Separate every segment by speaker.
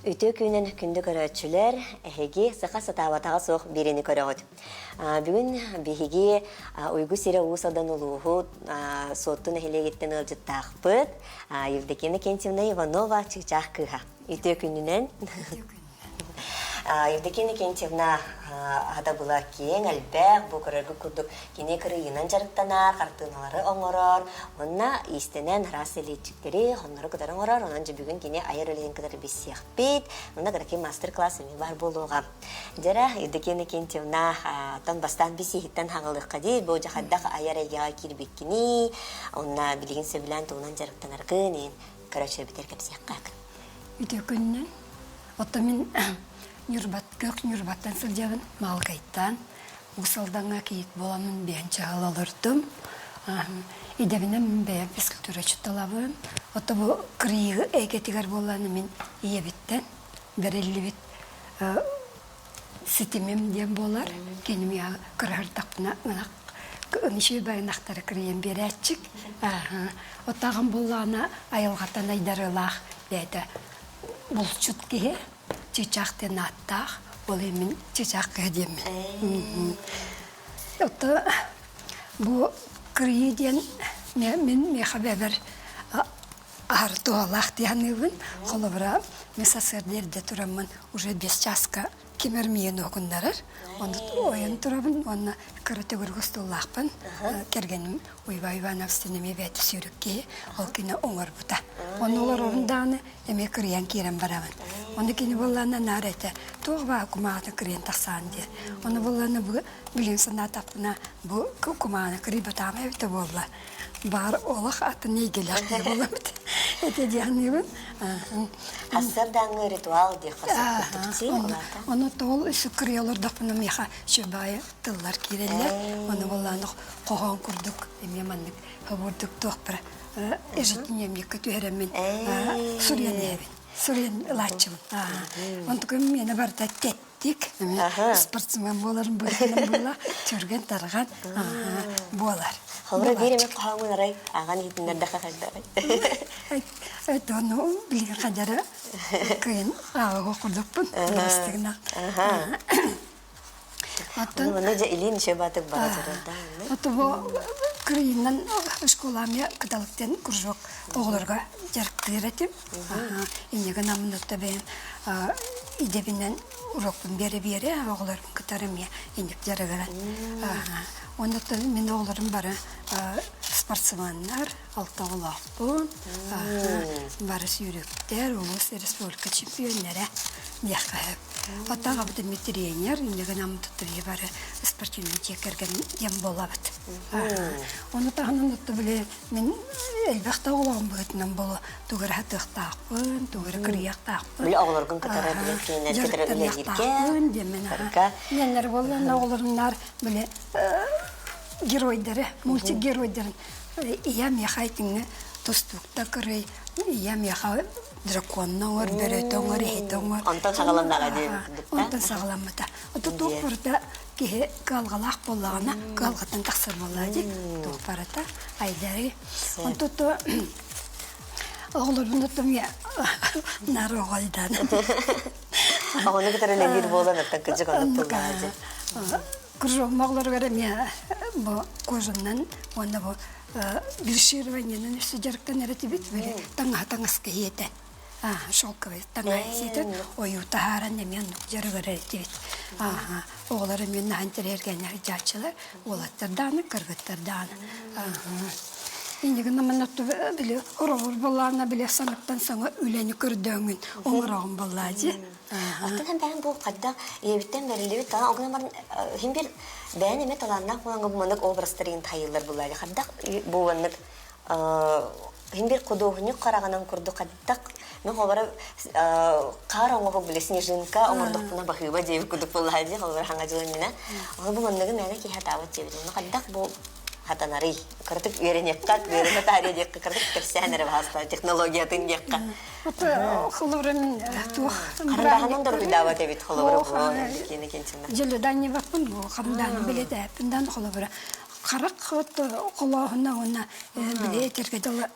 Speaker 1: Үтүө күнүн күндү көрөөччүлэр, эһиги саха сатаабатаҕа суох биэриини көрөҕүт. Бүгүн биһиги Уйгу сирэ Уус Алдан улууһу Суотту нэһилиэгиттэн ыалдьыттаахпыт Евдокия Иннокентьевна Иванова Чыычаах кыыһа. Үтүө күнүнэн. Евдокия Иннокентьевна хатабыла киэҥ, элбэх, бу көрөргүт курдук кини кырыйынан дьарыктанар, хартыыналары оҥорор, уонна иистэнэн араас сэлиэччиктэри, хоннору кытары оҥорор. Онон дьэ бүгүн кини айар үлэтин кытары билсиэхпит. Онно кыракый мастер-класс эмиэ баар буолуоҕа. Дьэрэ, Евдокия Иннокентьевна, оттон бастаан бисиһиттэн хаҥалыахха дии, бу дьэ хайдах айар эйгэҕэ киирбиккиний, уонна билигин сөбүлээн тугунан дьарыктанаргын, иин көрөөччүлэрбитигэр кэпсиэххэ.
Speaker 2: Үтүө күнүнэн. Оттон мин Ньурбат, Көх Ньурбаттан сылдьабын, Маалыкайтан. Уус Алдаҥҥа кийиит буоламмын биэн чаһыл олордум. Идэбинэн мин бэйэм физкультура учууталабын. Ото бу кырыйыы эйгэтигэр буоллаҕына мин ийэбиттэн бэриллибит ситимим диэн буолар. Киним кыраһырдахпына ынах үчүгэй ынахтары кырыйан биэрээччик. Отаҕым буоллаҕына айылҕаттан айдарыылаах бэйэтэ булчут киһи чыычаах диэн ааттаах. Ол иһин мин чыычаах кыһа диэммин. Ото бу кырыйыы диэн мин миэхэ бэбэр аһары туһалаах дии саныыбын. Холобура, мин сарсыарда эрдэ тураммын уже 5 чааска ким эр миигин уһугуннарар. Ону ойон турабын уонна кыра төгүрүк остуоллаахпын. Кэргэним Уйбай Иванович эмиэ бэйэтэ сүүрүк киһи, ол кини оҥорбута. Ону олоробун даҕаны эмиэ кырыйан киирэн барабын. Ону кини буоллаҕына наар этэ, туох баа кумааҕытын кырыйан тахсаан диэн. Ону буоллаҕына бу билигин санаатахпына бу кумааҕыны кырыйбатаҕым эбитэ буолла. Баар олох атын эйгэлээх киһи буолабыт. Этэ диэхниибин.
Speaker 1: Сарсыардааҥҥы ритуал диэххэ сөп.
Speaker 2: Ону тоол кырыйа олордохпуна миэхэ сүбаайы тыллар киирэллэр. Ону буоллаҕына хоһоон курдук эмиэ маннык хобурдук туохпара ежедневникка түһэрэммин суруйан иһэбин. Суруйан ылааччыбын. Онтукум миэнэ барыта тэттик. Спортсмен буоларым быһыытынан буолла, түргэн-тарҕан буолар.
Speaker 1: Холобура биир эмэ хоһооҥҥун арай ааҕан иһитиннэрдэххэ хайдаҕый?
Speaker 2: Ону билигин хадьары кыйын ааҕыах курдукпун. Бастыгына.
Speaker 1: Оттон Манна дьэ илиин шебатык бара турар да.
Speaker 2: Ото бу кырыйынан школамия кыталыктен кружок оҕолорго дьарыктыыр этим. Инньэ гынаммын отто бэйэм идэбинэн урокпун биэрэ-биэрэ оҕолорбун кытары эмиэ инник дьарыгыран. Онно мин оҕолорум бары спортсменнар, алта оҕолоохпун. Бары сүүрүктэр, улуус республика чемпионнара диэххэ сөп. Оттон аҕабыт эмиэ тренер, инньэ гынан туттарыы бары спортивнай дьиэ кэргэн диэн буолабыт. Ону таһынан отто били мин элбэх да оҕолоҕум быһыытынан боло тугу эрэ сатыахтаахпын, тугу эрэ кырыйыахтаахпын.
Speaker 1: Били оҕолоргун кытары билэн кинилэр кытары үлэлииргэ.
Speaker 2: Диэммин аха. Миэннэр буолланна оҕолорумнар били геройдары, мультик геройдарын ийэм миэхэ итиннэ тустууктар кырый, ийэм миэхэ драконна оҥор, бөрөтө оҥор, иһитэ оҥор.
Speaker 1: Онтон саҕаланнаҕа дии
Speaker 2: Онтон саҕаламмыта. Ото туох барыта киһи кыалҕалаах буоллаҕына, кыалҕаттан тахсар буоллаҕа дии. Туох барыта айдары. Онто то оҕолорбун оттон наар оҕойдаан.
Speaker 1: Оҕону кытары үлэлиир буолан оттон кыдьык оннук буоллаҕа дии.
Speaker 2: Кружок оҕолоругар эмиэ бу кожанан уонна бу вишированиенан өссө дьарыктанар этибит. Били таҥаһа таҥаска иһиэтэ. Шелковый таҥаһа иһиэтэ ойуу таһааран эмиэ оннук дьарыгырар этибит. Оҕолор эмиэ наһаа интэриэһиргээннэр дьааччылар, уолаттар даҕаны, кыргыттар даҕаны. Иннигин манна били оробур буоллаҕына били саҥаттан саҥа үлэни көрдөөҥҥүн оҥороҕун буоллаа дии.
Speaker 1: Оттон эн бэйэҥ бу хайдах ийэбиттэн бэриллибит талаан ол гынан баран иһин бир бэйэн эмэ талааннаах буолан бу маннык образтарын тайыллар буллаали хайдах бу маннык иһин бир худуоһунньук хараҕынан курдук хайдах ну холобура хаар оҥоһук били снежинка оҥордохпуна баһыыба диэбит курдук буоллаҕа дии холобура хаҥа дьылын минэ ол бу манныгы мээнэ киһи атаабыт диэбит онно хайдах бу хатанарый кыратык үөрэниэххэ үөрэнэ таарыйа диэххэ кыратык кэпсээн эрэ баһаста технологиятын диэххэ
Speaker 2: Холобура мин туох
Speaker 1: Харандаһынан доруйдаабат эбит холобура бу киини кинчинна.
Speaker 2: Дьылыданньыбаппын бу хамдааны билэтээппин дан холобура харах холооһуна уонна били этэргэ дылы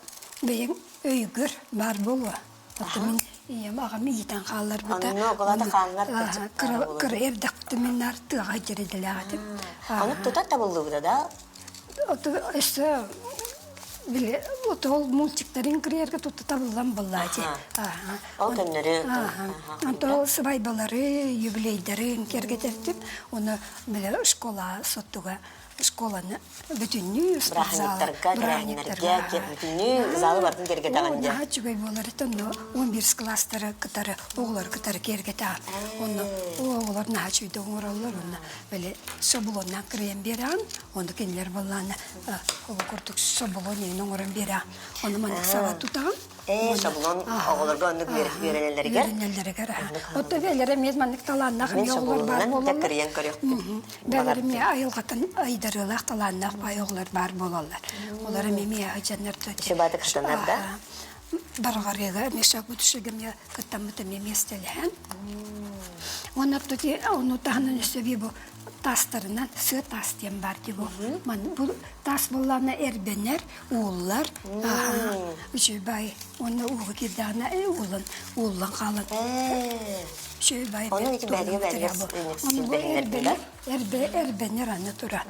Speaker 2: бэйэҥ өйгөр баар буолуо. Оттон мин Ийэм аҕам иитэн хаалларбыта.
Speaker 1: Онно оҕолоото хааннар кырдьыктаах буолуо.
Speaker 2: Кыра эрдэхпитин мин наар тыаҕа дьэрэдэлээх этим.
Speaker 1: Ону тута табыллыбыта да?
Speaker 2: Өссө били ол мультиктарын кырыйарга тута табыллан буллаати.
Speaker 1: Ол көннөрү.
Speaker 2: Онто сыбайбалары, юбилейдарын кэргэтэртим. Оны били школа соттуга школаны бүтүннүү
Speaker 1: Бырааһынньыктарга, тэрээһиннэргэ бүтүннүү залы бардын кэргэтэҕин дьэ.
Speaker 2: Наһаа үчүгэй буолар этэ. Онно 11 класстары кытары, оҕолору кытары киэргэтэҕин. Онно оҕолор наһаа үчүгэйдик оҥороллор. Онно били шаблоннаан кырыйан биэрэҕин. Онно кинилэр буоллаана ол курдук шаблон иһин оҥорон биэрэҕин. Ону маннык саба тутаҕын.
Speaker 1: Ээ, шаблон оҕолорго оннук үөрэнэллэригэр.
Speaker 2: Үөрэнэллэригэр. Отто бээлэрэ эмиэ маннык талааннаах эмиэ оҕолор баар буолаллар.
Speaker 1: кырыйан көрүөхпүт.
Speaker 2: Бээлэр эмиэ айылҕатын айдарыылаах талааннаах баай оҕолор баар буолаллар. Олор эмиэ эмиэ дьоннор
Speaker 1: Шыбатык хатанар да?
Speaker 2: Барҕарыыга эмиэ шагутушыга эмиэ кыттаммыт эмиэ миэстэлэһэн. Уонна ону таһынан өссө бу таастарынан сыа таас диэн баар дии бу. Бу таас буоллаҕына эрбэнэр, ууллар. Үчүгэй уонна ууга киирдэҕинэ ууллан ууллан хаалан үчүгэй баай
Speaker 1: Ону ити бэдигэ бэдигэ силбэһиннэрдилэр.
Speaker 2: Эрбэ эрбэнэр аны тура.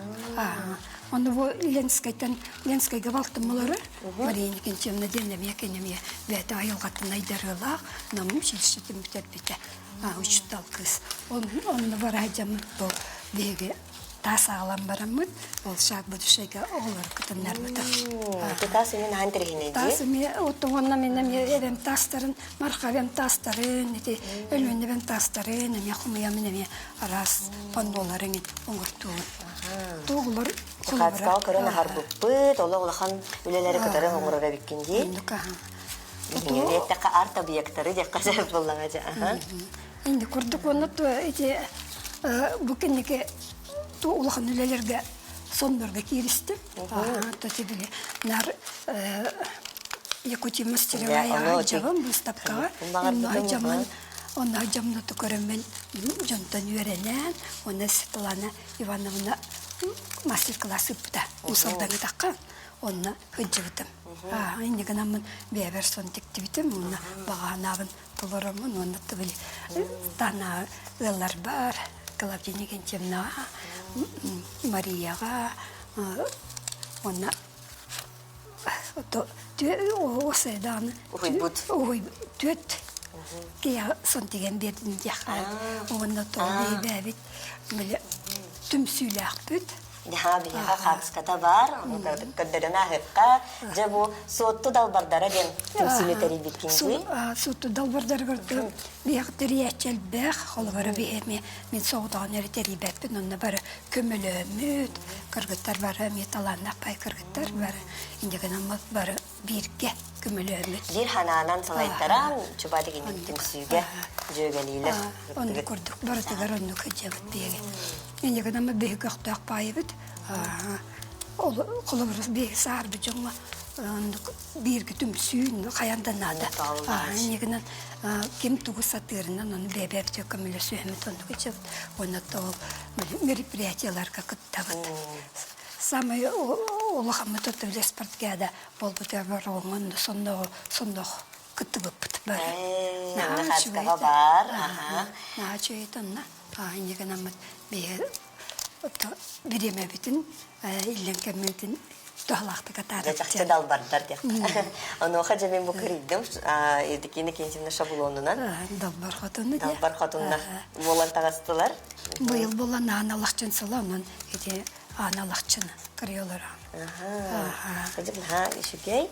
Speaker 2: Ону бу Ленскайтан Ленскайга балтым олорор. Мария Никитична диэн эмиэ кинемиэ бэйэтэ айылҕатын айдарыылаах Нам училищетын бүтэрбитэ. Учуутал кыыс. Онно бара дьаммыт бу биһиги таас аҕалан бараммыт, ол шаг будущайга оҕолору кытыннарбыта.
Speaker 1: Таас эмиэ наһаа интэриэһинэй дии.
Speaker 2: Таас эмиэ уонна мин эмиэ эбэм таастарын, Марха эбэм таастарын, ити Өлүөнэ эбэм таастарын эмиэ хомуйаммын эмиэ араас панноларын оҥортуубун. Оҕолор
Speaker 1: Хаацкаҕа көрөн аһарбыппыт, олох улахан үлэлэри кытары оҥорор эбиккин дии.
Speaker 2: Оннук аһа.
Speaker 1: Биһиги арт-объектары диэххэ сөп буоллаҕа дьэ.
Speaker 2: Инди курдук уонна ити бу кэнники ту улахан үлэлэргэ соннорго кииристим. То били нар Якутия мастеровая дьабым быыстапкаҕа онно дьаммын онно дьамнату көрөммүн дьонтон үөрэнэн уонна Светлана Ивановна мастер-класс ыыппыта Усалдаҥытахха онно сылдьыбытым. Инньэ гынаммын бэйэбэр сон тиктибитим уонна баҕанаабын толороммун уонна били таанаа ыалларбар Клавдия Никитичнаҕа, Марияҕа уонна даҕаны түөрт киһи сон тигэн биэрдим диэххэ уонна тоҕо бэйэбит били түмсүүлээхпит
Speaker 1: Дьаһаа биһиэхэ хаачыската баар, ону көрдөрөн ааһыахха. Дьэ бу Суотту далбардара диэн түмсүүнү тэрийбиккин дии.
Speaker 2: Суотту далбардарыгар биһиэхэ тэрийээччи элбэх. Холобура биһиэхэ мин соҕотоҕун эрэ тэрийбэппин, онно бары көмөлөөммүт, кыргыттар бары эмиэ талааннаах баай кыргыттар бары инньэ гынан бары бииргэ көмөлөөммүт.
Speaker 1: Биир ханаанан салайтаран Чубаатык инник түмсүүгэ дьүөгэлиилэр.
Speaker 2: Оннук курдук барытыгар оннук сылдьабыт биһиги. Инньэ гынан биһиги көхтөөх баайыбыт. Холобур биһиги саарбыт дьоҥҥо оннук бииргэ түмсүү хайаан да наада. Инньэ гынан ким тугу сатыырынан ону бэйэ-бэйэбитигэр көмөлөсүһэммит оннук ичэбит. Уонна ол мероприятиеларга кыттабыт. Самый улахаммыт оту спартакиада буолбута боруоҥун сонноҕу соннох кыттыбыппыт бары.
Speaker 1: Наһаа баар.
Speaker 2: Наһаа үчүгэй онно. Инньэ гынаммыт биһи бириэмэбитин иллэҥ кэммитин туһалаахтык атаарабыт.
Speaker 1: Чахчы далбардар диэххэ. Онуоха дьэ мин бу кырыйдым Евдокия Иннокентьевна шаблонунан.
Speaker 2: Далбар хотуну
Speaker 1: Далбар хотуннар буолан таҕыстылар.
Speaker 2: Быйыл буолан аан алахчын сыла онон ити аан алахчын кырыйалара.
Speaker 1: Кыдьык наһаа үчүгэй.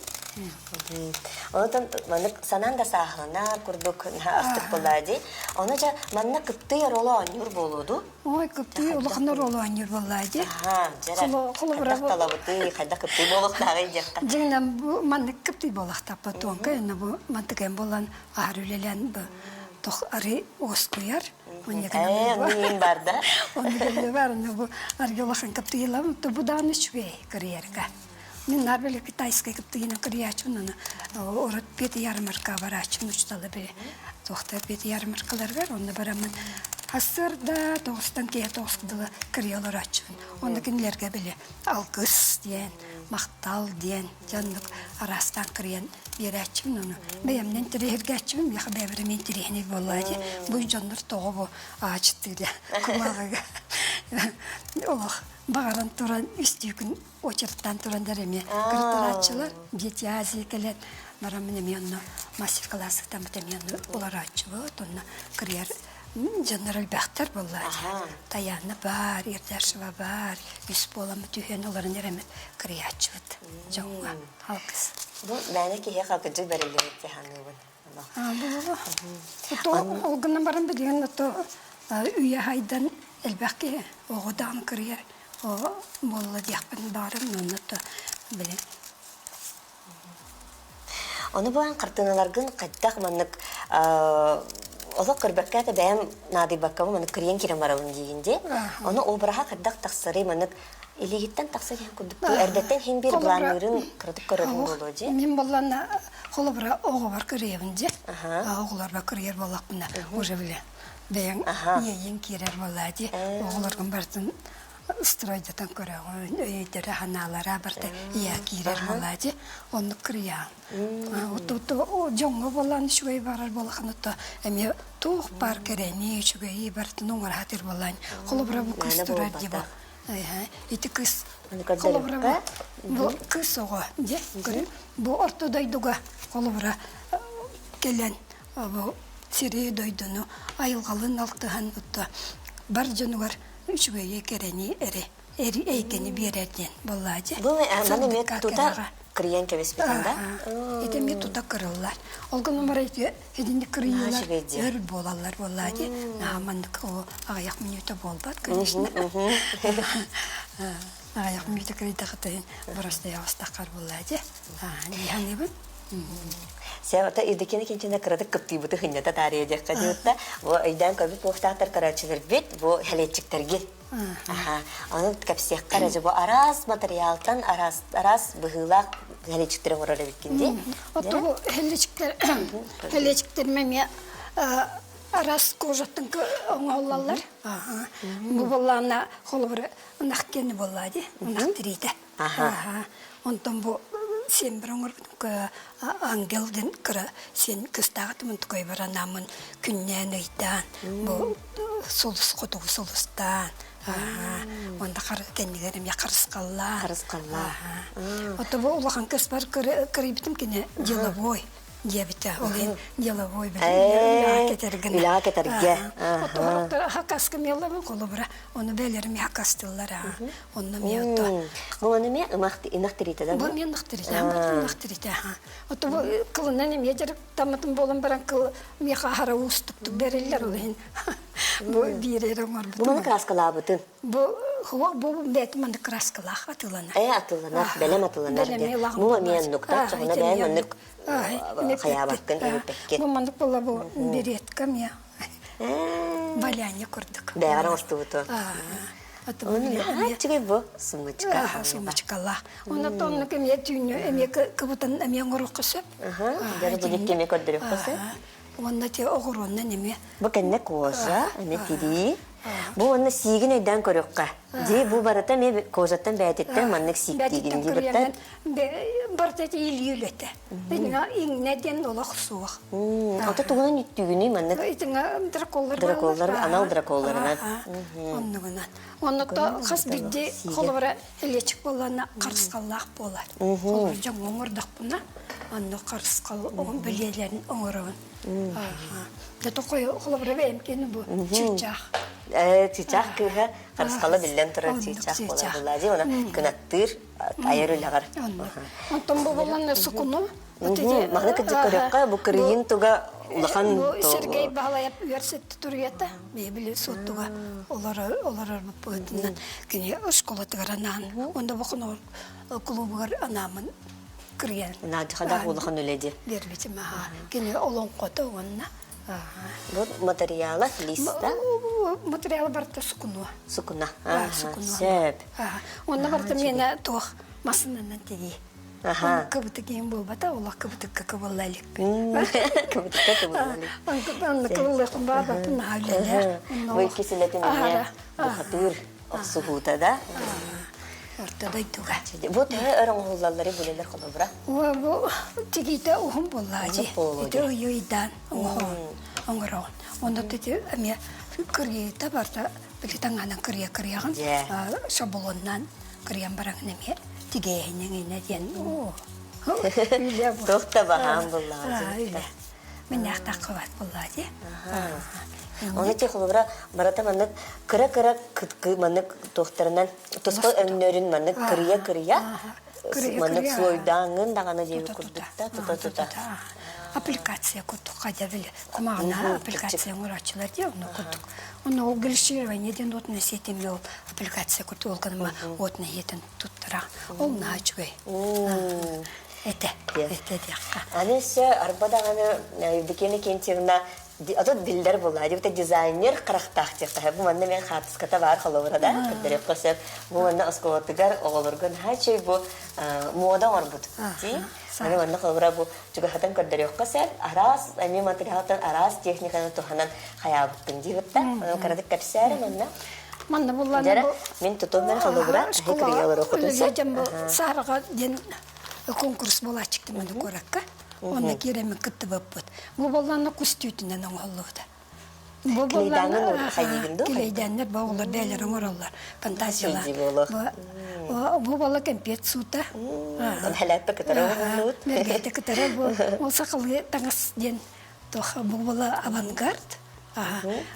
Speaker 1: Онтон маннык санаан да сааһылана курдук наһаа астык буоллаа дии. Ону дьэ манна кыптый оруолу оонньуур буолуо дуу?
Speaker 2: Ой, кыптый улахан оруолу оонньуур буоллаа дии.
Speaker 1: Дьэ, хайдах талабытый, хайдах кыптый буолуохтааҕый диэххэ.
Speaker 2: Дьиҥинэн бу маннык кыптый буолуохтаахпыт туонка инна бу мантыкайын буолан аһар үлэлээн бу тох ары уоскуйар.
Speaker 1: Мин бар да.
Speaker 2: Онно бар, бу арги улахан кыптыйылам, бу дааны үчүгэй карьерга. Мин наар били китайскай кыптыйынан кырыйааччыбын аны урут пети ярмарка барааччыбын учутала били туохта пети ярмаркаларыгар онно бараммын сарсыарда тоҕустан киэһэ тоҕуска дылы кырыйа олорооччубун. Онно кинилэргэ били алгыс диэн, махтал диэн дьоннук араастаан кырыйан. биэрээччибин ону бэйэмнэн интэриэһиргээччибин миэхэ бэйэбэр эмиэ интэриэһинэй буоллаа дии бу дьоннор тоҕо бу аачыттыыра кумааҕыга олох баҕаран туран үстүү күн очередтаан туран дэр эмиэ кыртарааччылар Дети Азии кэлэн бараммын эмиэ онно мастер-класс ыытаммыт эмиэ онно олорооччубут онно кырыйар дьоннор элбэхтэр буоллааччы Таяна баар, Ердашева баар, үс буоламмыт үһүөн олорон эрэммит кырыйааччыбыт дьоҥҥо алгыс.
Speaker 1: Бу мээнэ киһиэхэ алгыдьык бэриллибит дии саныыбын.
Speaker 2: Ото ол гынан баран билигин ото үйэ хайдан элбэх киһи оҕо даҕаны кырыйар буолла диэхпин баҕарабын онно то били
Speaker 1: Ону буолан хартыыналаргын хайдах маннык олох көрбөккө этэ бэйэм наадыйбаккабын маннык кырыйан киирэн барабын диигин дии. Ону обраһа хайдах тахсарый маннык илиигиттэн тахсар иһин курдук дуу эрдэттэн иһин биир былаанныырын кыратык көрөрүн буолуо дии.
Speaker 2: Мин болланна холобура оҕобор кырыйабын дии. Оҕолорбор кырыйар буоллахпына уже бile бэйэҥ иэйиҥ киирэр буоллаа дии. Оҕолоргун барытын стройдатан көрөҕүн, өйдөрө, санаалара барыта ийэ киирэр буолаа дии. Оннук кырыйаан. Дьоҥҥо буоллаан үчүгэй барар буоллахына то эмиэ туох баар кэрэни, үчүгэйи барытын оҥоро сатыыр буоллаан. Холобура бу кыыс турар дии бу. Ити кыыс холобура бу кыыс оҕо дьэ көрүн бу орто дойдуга холобура кэлэн бу сири дойдуну айылҕалыын алтыһан бар дьонугар үчүгэйи кэрэни эрэ эйгэни биэрэр диэн буоллаа дьэ.
Speaker 1: Бу маны эмиэ тута кырыйан кэбиспитин да?
Speaker 2: Ити эмиэ тута кырыллар. Ол гынан баран ити итинник кырыйыылар өр буолаллар буоллаа дии. Наһаа маннык аҕыйах мүнүүтэ буолбат, конечно. Аҕыйах мүнүүтэ кырыйдахытын боростуой оҕустаххар буоллаа дии. Дии
Speaker 1: Сэ Евдокия Никитична кыратык кыптыйбыты хынньата таарыйа диэххэ диэбитэ. Бу өйдөөн көрбүт буолуохтаахтар көрөөччүлэрбит бу хэлиэччиктэргин. Аха. Ону кэпсиэххэ эрэ бу араас материалтан араас араас быһыылаах хэлиэччиктэри оҥорор эбиккин дии.
Speaker 2: Ото бу хэлиэчиктэр хэлиэчиктэр эмиэ араас кожаттан оҥоһуллаллар. Бу буоллаҕына холобура ынах киэнэ буоллаа дии, ынах тириитэ. Онтон бу сиэн бір оҥорбутум ангел диэн кыра сиэн кыстааҕытымын тукай баранааммын күннээн ыйдаан бу сулус хотугу сулустаан уонна кэннигэр эмиэ харысхаллаан
Speaker 1: харысхаллаан
Speaker 2: ото бу улахан кыспар кырыйбытым кини деловой диэбитэ ол иһин деловой үлэҕэ кэтэргин
Speaker 1: үлэҕэ кэтэргэ
Speaker 2: ото хакаска меллабын холобура ону бээлэрим хакастыллар Онно эмиэ ото.
Speaker 1: Бу ону эмиэ ынах ынах тириитэ да
Speaker 2: Бу эмиэ ынах тириитэ, ынах тириитэ. Ото бу кылынан эмиэ дьарыктаммытым буолан баран кыл миэхэ аһара уустуктук бэриллэр ол иһин бу биир эрэ оҥорбутум.
Speaker 1: Бу маны краскалаабытын.
Speaker 2: Бу бу бэйэтин маннык краскалаах атыыланар.
Speaker 1: Э атыыланар, бэлэм атыыланар диэн. Бу эмиэ оннуктар, чоҕуна бэйэм маннык хайаабаккын, эбиппэккин.
Speaker 2: Бу маннык буолла бу беретка эмиэ Валянья курдук.
Speaker 1: Бэҕэр оҥостубуту. Үчүгэй бу сумочка.
Speaker 2: Сумочкалаах. Онно тоннук эмиэ түүнү эмиэ кыбытан эмиэ оҥоруохха сөп.
Speaker 1: Дьэ бу кими көрдөрүөххэ сөп.
Speaker 2: Уонна те оҕуруоннан эмиэ.
Speaker 1: Бу кэннэ кожа, эмиэ тирии. Бу уонна сиигин өйдөөн көрүөххэ. Дии бу барыта эмиэ кожаттан бэйэтиттэн маннык сииктиигин дии быттан.
Speaker 2: Барыта илии үлэтэ. Иҥнэ диэн олох суох.
Speaker 1: Ото тугунан үттүүгүнүй маннык?
Speaker 2: Итингэ драколлар
Speaker 1: Драколлар, анал драколларынан.
Speaker 2: Оннугунан. Онно хас бирди холобура элечик буоллана харысхаллаах буолар. Холобур дьоҥҥо оҥордохпуна, онно харысхал оҕом бэлиэлэрин оҥоробун. Дэ тохой холобура бэйэм киэнэ бу чыычаах.
Speaker 1: Чыычаах кыыһа харысхала биллэн турар чыычаах буолар буолаа она кынаттыыр айар үлэҕэр.
Speaker 2: Онтон бу буолан сукуну
Speaker 1: Маны кырдьык көрүөххэ бу кырыйын туга улахан
Speaker 2: Сергей Баһылайап үөр туруйата били суоттуга олорор олорор быһыытынан кини школатыгар анаан онно бу хоноор клубугар анаамын кырыйан
Speaker 1: Надьхадах улахан үлэ ди.
Speaker 2: Биэрбитим аха. Кини олоҥхото уонна
Speaker 1: Бу материала листа?
Speaker 2: Материала барыта сукуна.
Speaker 1: Сукуна. Сөп.
Speaker 2: Онно барыта миэнэ туох массыынанан тигии. Аха. Кыбытык иһин буолбата, олох кыбытыкка кыбылла иликпин.
Speaker 1: Кыбытыкка кыбылла илик.
Speaker 2: Онно кыбыллыахпын баҕарбаппын наһаа үлэлээх.
Speaker 1: Бу икки силэтин эмиэ бухатыыр охсуһуута да.
Speaker 2: Орто дойдуга.
Speaker 1: Бу төһө өр оҥоһуллаллары билэлэр холобура?
Speaker 2: Бу тигиитэ уһун буоллаа дии. Ити ыйы-ыйдаан оҥороҕун. Онно ити эмиэ кырыйыыта барыта били таҥаһынан кырыйа кырыйаҕын шаблоннаан кырыйан бараҥын эмиэ тигээһинэҥ инэ диэн үлэ бу.
Speaker 1: Туох да баһаам буллаҕа
Speaker 2: үлэ. Миннээхтэх буоллаа дии.
Speaker 1: Ону ти холобура барыта маннык кыра-кыра маннык туохтарынан туспа өҥнөрүн маннык кырыйа-кырыйа маннык слойдааҥҥын даҕаны диэби курдукта тута-тута.
Speaker 2: Аппликация курдук хайда били кумаҕына аппликация оҥорооччулар дии онно курдук. Онно ол глиссирование диэн уотун сиэтимҥэ ол аппликация курдук ол гыныма уотун иһиэтин туттара. Ол наһаа үчүгэй. Этэ, этэ диэххэ.
Speaker 1: Аны өссө арба даҕаны Евдокия Иннокентьевна Отут биллэр буолла. Дибите дизайнер харахтаах диэххэ. Бу манна мен хаартыската баар холобура да көрдөрүөххэ сөп. Бу манна оскуолатыгар оҕолорго наһаа үчүгэй бу муода оҥорбут. Дии. Аны манна холобура бу чугаһатан көрдөрүөххэ сөп. Араас эмиэ материалтан араас техниканы туһанан хайаабыттын диэбиттэ. Онон кыратык кэпсээрэ манна.
Speaker 2: Манна буллана бу
Speaker 1: мин тутум мен холобура
Speaker 2: школа саараҕа диэн конкурс буолааччык маны куоракка. Онно киирэммин кыттыбыппыт. Бу буоллаана кус түүтүнэн оҥоһуллубута. Бу
Speaker 1: буоллаана
Speaker 2: килэйдээннэр бу оҕолор бэйэлэрэ оҥороллор фантазиялаах. Бу буолла кэмпиэт суута.
Speaker 1: Хэлээппэ кытары оҥоһуллубут.
Speaker 2: Мэргэһитэ кытары бу ол сахалыы таҥас диэн туох бу буолла авангард.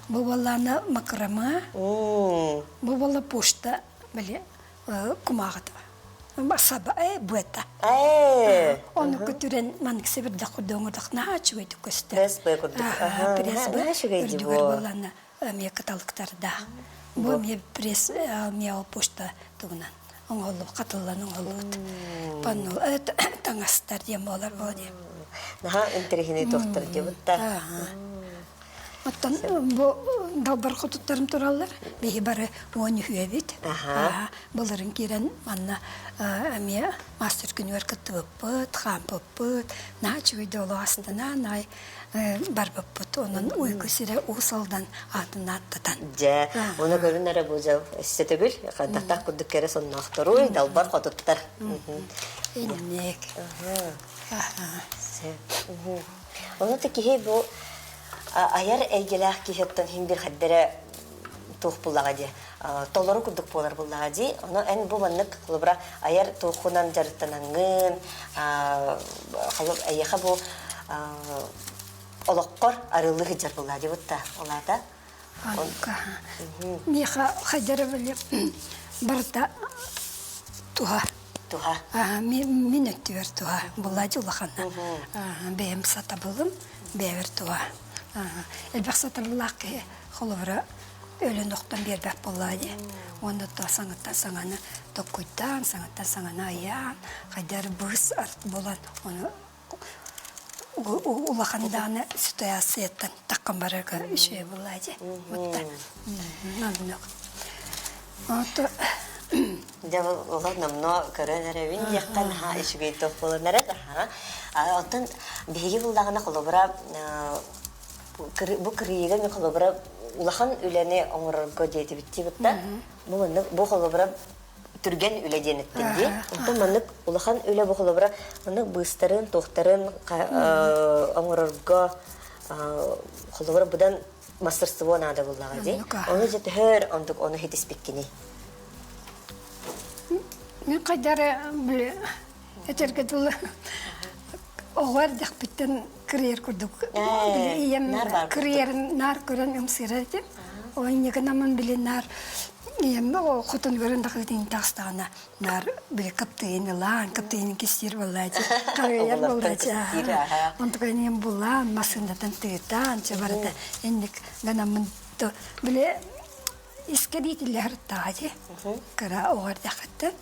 Speaker 2: Бу буоллаана макрама. Бу буолла почта били кумааҕыта саба э быата ону көтүрэн маннык сэбирдэх курдук оҥордох наһаа үчүгэйдик көстөр
Speaker 1: пресс б курдук
Speaker 2: пресс б үрдүгэр буоллана эмиэ кыталыктардаах бу эмиэ пресс эмиэ ол почта тугунан оҥоһуллубут хатыллан оҥоһуллубут панно таҥастар диэн буолар буо диэн
Speaker 1: наһаа интэриэһинэй туохтар диэбит
Speaker 2: Оттон бу далбар хотуттарым тураллар. Биһи бары 13 эбит. Былырын киирэн манна эмиэ мастер күнүгэр кыттыбыппыт, хаампыппыт. Наһаа үчүгэй олох астынан аҕай барбыппыт. Онон уйгу сирэ Уус Алдан аатын ааттатан.
Speaker 1: Дьэ, ону көрүн эрэ бу дьыл өссө төгүл хантахтаах курдук кэрэ сонноохторуй, далбар хотуттар.
Speaker 2: Инник.
Speaker 1: Ону да киһи бу айар эйгэлээх киһиттэн иһин бир хаддэрэ туох буллаҕа дии толору курдук буолар буллаҕа дии ону эн бу маннык холобура айар туоххунан дьарыктанаҥҥын эйиэхэ бу олоххор арыллыы сылдьар буллаа дии бутта олаата
Speaker 2: Миэхэ хайдара били барыта туһа.
Speaker 1: Туһа.
Speaker 2: Мин өттүбэр туһа. Булладь улахана. Бэйэм сатабылым, бэйэбэр туһа. Элбэх сатабыллаах киһи холобура өлөн охтон биэрбэт буоллаа дии. Уонна то саҥаттан саҥаны токкуйдаан, саҥаттан саҥаны айаан, хайдар быыс арт буолан ону улахан даҕаны ситуацияттан таххан барарга үчүгэй буоллаа дии. Бутта. Оннук. Ото
Speaker 1: Дьэ олох номнуо көрөн эрэбин диэххэ наһаа үчүгэй туох буолан эрэр. Оттон биһиги буллаҕына холобура бу кырыйыга мен холобура улахан үлэни оҥорорго диэтибиттии бутта. Бу маннык бу холобура түргэн үлэ диэн эттин дии. Онтон маннык улахан үлэ бу холобура маннык быыстарын, туохтарын оҥорорго холобура быдан мастерство наада буллаҕа дии. Ону дьэ төһөр онтук ону хитиспиккиний?
Speaker 2: Мин хайдары били этэргэ дылы оҕо эрдэхпиттэн кырыйар курдук били ийэм кырыйарын наар көрөн ымсыырар этим. Ойньыгынамын били наар ийэм хотун көрөн да кытын тахстаҕына наар били кыптыйын ылаан кыптыйын кистиир буоллаачы харыйар буоллаачы онтукайын ийэм булаан массыынатан тыытаан чэ барыта инник гынаммын били искэ биитиллэһэр таҕа кыра оҕо эрдэххиттэн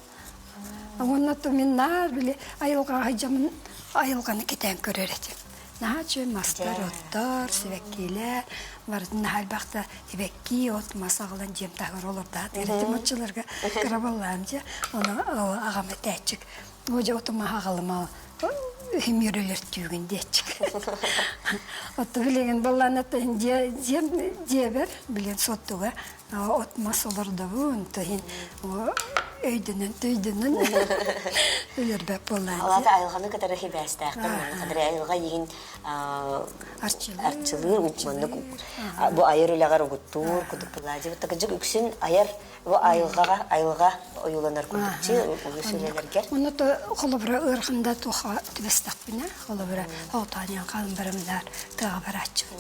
Speaker 2: Уонна то мин наар били айылҕаҕа дьомун айылҕаны кэтээн көрөр этим. Наһаа үчүгэй мастар, оттор, сибэккилэр, барытын наһаа элбэх да сибэкки, от мас аҕалан дьиэм таһыгар олордоот этим оччолорго кыра буоллаҕым дьэ. Ону аҕам этээччик, оо дьэ оту маһы аҕалыма үһүмүөр өлөртүүгүн диэччик. Оттон билигин буоллаҕына дьиэм дьиэбэр билигин Суоттуга от мас олордобун, то иһин. өйдөнөн төйдөнөн өлөрбөт буоллаан.
Speaker 1: Алата айылҕаны кытары хибээстээхтэр манна кытары айылҕа иһин арчылыыр маннык бу айар үлэҕэр угуттуур кудук буолаадьы такыдьык үксүн айар бу айылҕаҕа айылҕа ойууланар курдукчу үгүс үлэлэргэр.
Speaker 2: Онно то холобура ыараханда туха түбэстэхпинэ холобура оҕотооньон хаалан барамнар тыаҕа барааччыбын.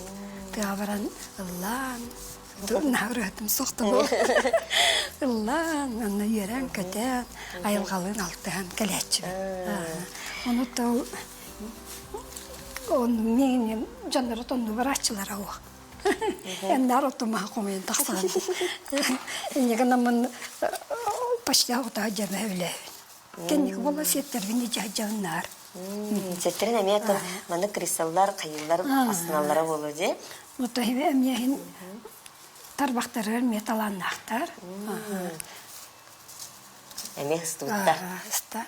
Speaker 2: Тыаҕа баран ыллаан Наһырыатым сохтобу ыллаан, онно үөрэн-көтөн, айылҕалыын алтыһан кэлээччибин. Ону тыл он миигин дьоннору тонну барааччылара уох. Эннаар отумаха хомуйан тахсаҕын. Иннигин аммын почти оҕутаа дьэбэ үлээбин. Кэнники буола сиэттэрбин дьаһдьаһыннаар.
Speaker 1: Сиэттэрин эмиэ маннык кристаллар, хайыылар астыналлара буолуо дии.
Speaker 2: Ото эмиэ тарбахтарыгар эмиэ талааннаахтар.
Speaker 1: Эмиэ ыстыбыттар.
Speaker 2: Ыста.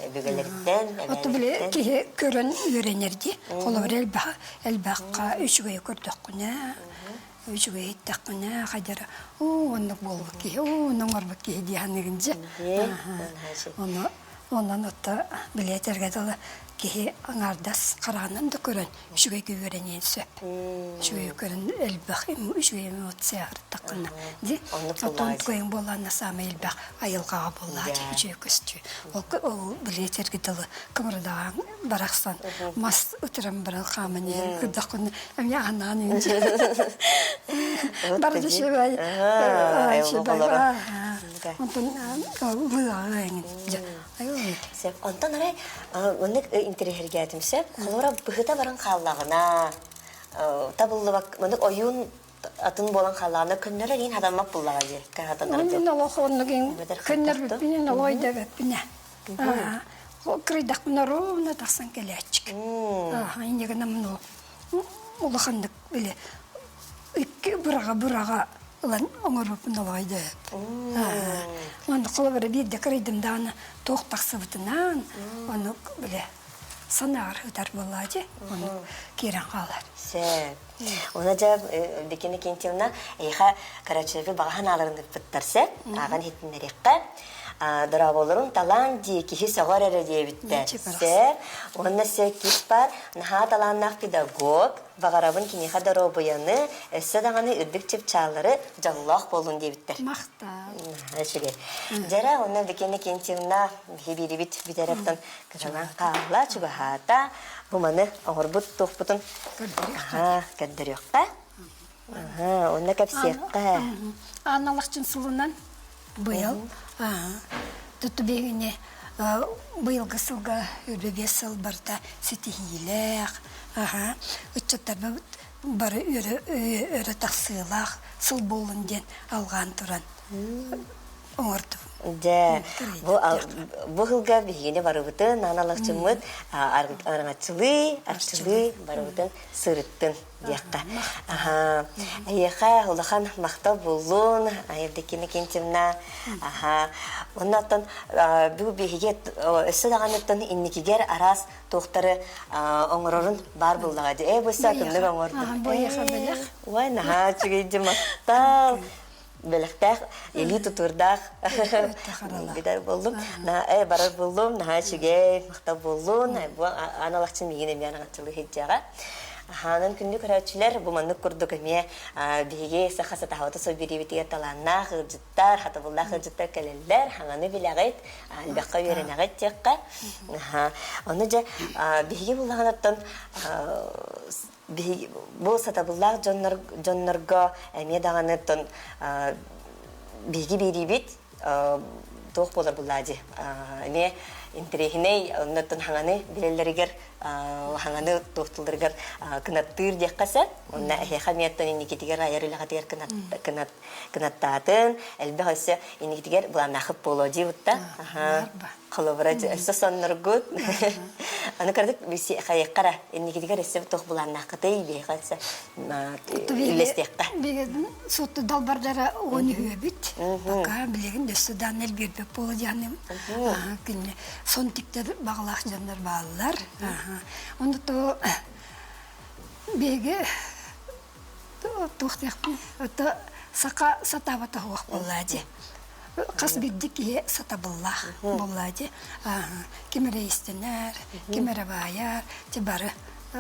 Speaker 1: Өбүгэлэриттэн,
Speaker 2: Ото били киһи көрөн үөрэнэр дии. Холобур элбэх элбэххэ үчүгэйи көрдөххүнэ, үчүгэй иһиттэххинэ хайдара оо оннук буолбут киһи оо ону оҥорбут киһи дии саныыгын дьэ ону онон отто билиэтэргэ дылы киһи аҥаардас хараҕынан да көрөн үчүгэйгэ үөрэниэн сөп үчүгэй көрөн элбэх үчүгэй эмоция ырыттаххына ди оттон көйүҥ буоллаанна саамай элбэх айылҕаҕа буоллаа үчүгэй көстүү ол билиэтэргэ дылы кымырдаҕаҥ барахсан мас ытыран баран хааман иһэр кырдаххына эмиэ анаан инчи барды шебай онтон лыаҕа эҥин
Speaker 1: Сөп. Онтон арай маннык интэриэһиргээтим сөп. Холобура быһыта баран хааллаҕына табыллыбак маннык ойуун атын буолан хааллаҕына көннөрөр иин хатаммат буллаҕа дии. Хатанар
Speaker 2: Мин олох оннук көннөрбүппүнэн олой да эбэппинэ. Кырыйдахпына ровно тахсан кэлээччик. Инньэ гынан улаханнык били икки быраҕа-быраҕа ылан оҥорбуппун олой да Онно холобура биирдэ кырыйдым даҕаны туох тахсыбытынан ону били санааҕар ытар буоллаа дии ону киирэн хаалар.
Speaker 1: Сөп. Уна дьэ Бикини Кентьевна эйиэхэ короче баҕа санааларын ыппыттар сөп. Ааҕан иһитиннэриэххэ. Дорооболорун талаан дии киһи сөҕөр эрэ диэбиттэр. Сөп. Уонна сөп кис бар наһаа талааннаах педагог. Баҕарабын киниэхэ доруобуйаны, өссө даҕаны үрдүк чыпчааллары дьоллоох буолун диэбиттэр.
Speaker 2: Махтал.
Speaker 1: Үчүгэй. Дьэрэ, уонна Бикини Кентьевна биһи биирибит бүтэрэптэн кыһалаан хаалла, чугаһаата. Бу маны оҥорбут туохпутун көрдөрүөххэ. Онно кэпсиэххэ.
Speaker 2: Аналахчын сылынан быйыл туту биһигини быйылгы сылга үрдү сыл барыта ситиһиилээх, ыччаттарбыт бары өрө тахсыылаах сыл буоллун диэн алҕаан туран оҥордум.
Speaker 1: Дьэ, бу бу сылга биһигини барыбытын аналахчыммыт араҥаччылыы, арчылыы барыбытын сырыттын диэххэ. Аха. Эйиэхэ улахан махтал буоллун, Евдокия Кентьевна. Аха. Онно оттон бу биһиги өссө даҕаныттан инникигэр араас туохтары оҥорорун баар буллаҕа дии. Ээ, бу өссө атыннык оҥордум.
Speaker 2: Бу эйиэхэ бэлэх.
Speaker 1: Ой, наһаа үчүгэй дьэ махтал. Бэлэхтээх, илии тутуурдаах бүтэр буоллум. Э, барар буоллум, наһаа үчүгэй, махтал буоллун. Бу аналахчын миигин эмиэ анаҕаччылыы сылдьаҕа. Хаанан күндү көрөөччүлэр, бу маннык курдук эмиэ биһиги саха сатаһабыта сой бириибитигэр талааннаах ыалдьыттар, хатабыллаах ыалдьыттар кэлэллэр, хаҥаны билэҕит, элбэххэ үөрэнэҕит диэххэ. Ону дьэ биһиги буллаҕынаттан биһиги бу сатабыллаах дьоннор дьоннорго эмиэ даҕаны оттон биһиги биэриибит туох буолар буллаа дии эмиэ интэриэһинэй оннуттан хаҥаны билэллэригэр хаҥаны туохтууларыгар кынаттыыр диэххэ сөп уонна эһиэхэ эмиэ оттон инникитигэр айар үлэҕитигэр кынат кынаттаатын элбэх өссө инникитигэр былааннаахыт буолуо дии бутта Холобура, өссө сонноргут. Аны кырдык хайыахха инникитигэр өссө туох былааннааххытый биһиэхэ өссө үллэстиэххэ.
Speaker 2: Билигин суотту далбардара уон үһүөбүт. Пока билигин өссө даан элбиэрбэт буола дианым. Кинини сон тиктер баҕалаах дьоннор бааллар. Ону то биһиги туох диэхпин, это сака сатаабата хуох буоллаа дии. Хас биирдии киһи сатабыллаах буоллаа дии. Ким эрэ иистэнэр, ким эрэ баайар, ти бары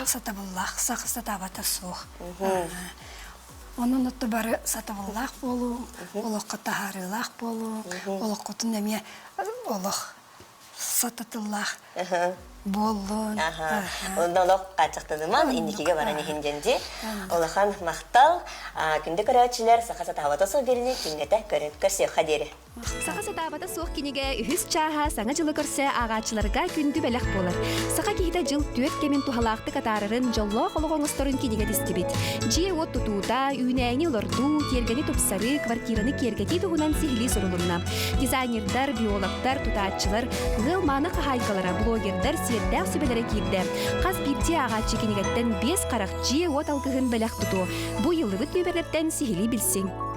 Speaker 2: сатабыллаах, саха сатаабата суох. Онон отто бары сатабыллаах буолуҥ, олоххо таһаарыылаах буолуҥ, олоххутун эмиэ олох сататыллаах буоллун.
Speaker 1: Онно олох хааччахтаныман инникигэ баран иһин диэн дии. Улахан махтал. Күндү көрөөччүлэр, саха сатаабата суох биэриини күҥҥэтэ көрөн көрсүөххэ диэри.
Speaker 3: Саха сатаабата суох кинигэ үһүс чааһа Саҥа дьылы көрсө ааҕааччыларга күндү бэлэх буолар. Саха киһитэ дьыл түөрт кэмин туһалаахтык атаарарын, дьоллоох олох оҥосторун кинигэ тистибит. Дьиэ-уот тутуута, үүнээйини олордуу, тиэргэни тупсарыы, квартираны киэргэтии туһунан сиһилии сурулунна. Дизайнердар, биологтар, тутааччылар, ыал мааны хаһаайкалара, блогердар сиэрдээх сүбэлэрэ киирдэ. Хас биирдии ааҕааччы кинигэттэн биэс харах дьиэ-уот алгыһын бэлэх тутуо. Бу ыйыллыбыт нүөмэрдэртэн сиһилии билсиҥ.